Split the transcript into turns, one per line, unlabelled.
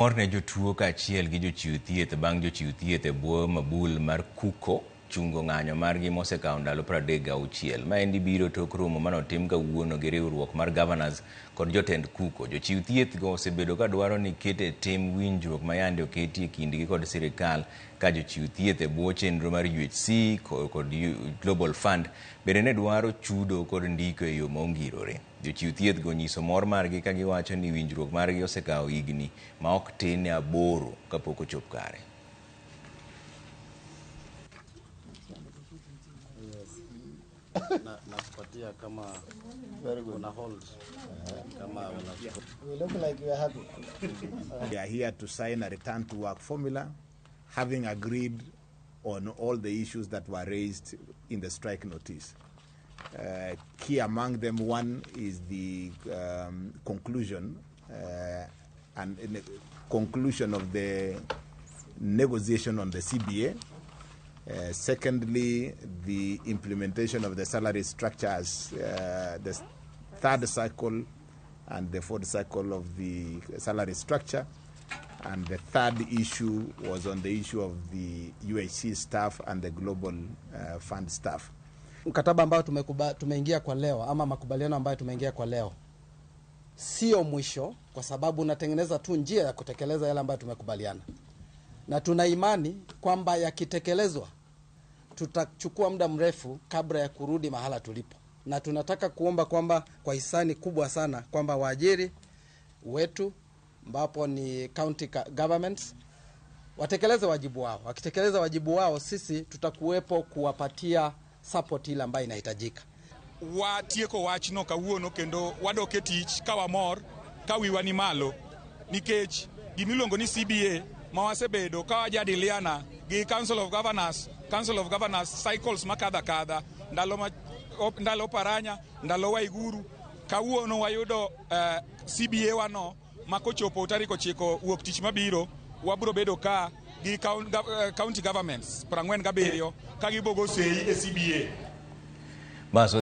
Mor ne jotuo kaachiel gi jochiw thieth bang' jochiw thieth e bwo mabul mar KUCO chungo ng'anyo margi mosekawo ndalo 36. Maendi biro tok romo manotim kawuono gi riwruok mar Governors kod jotend KUCO. Jochiw thieth go osebedo ka dwaro ni ket e tim winjruok mayande oketi e kindgi kod sirikal ka jochiw thieth e bwo chenro mar UHC kod Global Fund bende ne dwaro chudo kod ndiko e yo ma ongirore. Jochiw thieth go nyiso mor margi ka giwacho ni winjruok margi osekawo higni ma ok tin ne 8 kapok ochop kare.
Nakupatia kama
Very good.
Una hold kama una
We look like we are happy.
We are here to sign a return to work formula, having agreed on all the issues that were raised in the strike notice. Key among them, one is the conclusion and in the conclusion of the negotiation on the CBA. Secondly, the implementation of the salary structures, the third cycle and the fourth cycle of the salary structure. And the third issue was on the issue of the UHC staff and the Global Fund staff.
Mkataba ambao tumeingia kwa leo ama makubaliano ambayo tumeingia kwa leo sio mwisho, kwa sababu unatengeneza tu njia ya kutekeleza yale ambayo tumekubaliana, na tuna imani kwamba yakitekelezwa tutachukua muda mrefu kabla ya kurudi mahala tulipo, na tunataka kuomba kwamba kwa hisani kubwa sana kwamba waajiri wetu ambapo ni county governments watekeleze wajibu wao. Wakitekeleza wajibu wao, sisi tutakuwepo kuwapatia support ile ambayo inahitajika.
Watieko wachno kawuono kendo wadok e tich ka wamor ka wiwa ni malo nikech gimiluongo ni CBA ma wasebedo ka wajadiliana gi Council of Governors, Council of Governors cycles makadha kadha ndalo, ma, ndalo Paranya, ndalo Waiguru. Kawuono wayudo CBA wano ma kochopo tarik 9 wuok tich mabiro wabiro bedo ka gi county governments 47 ka gibogo sei e CBA.
Bas.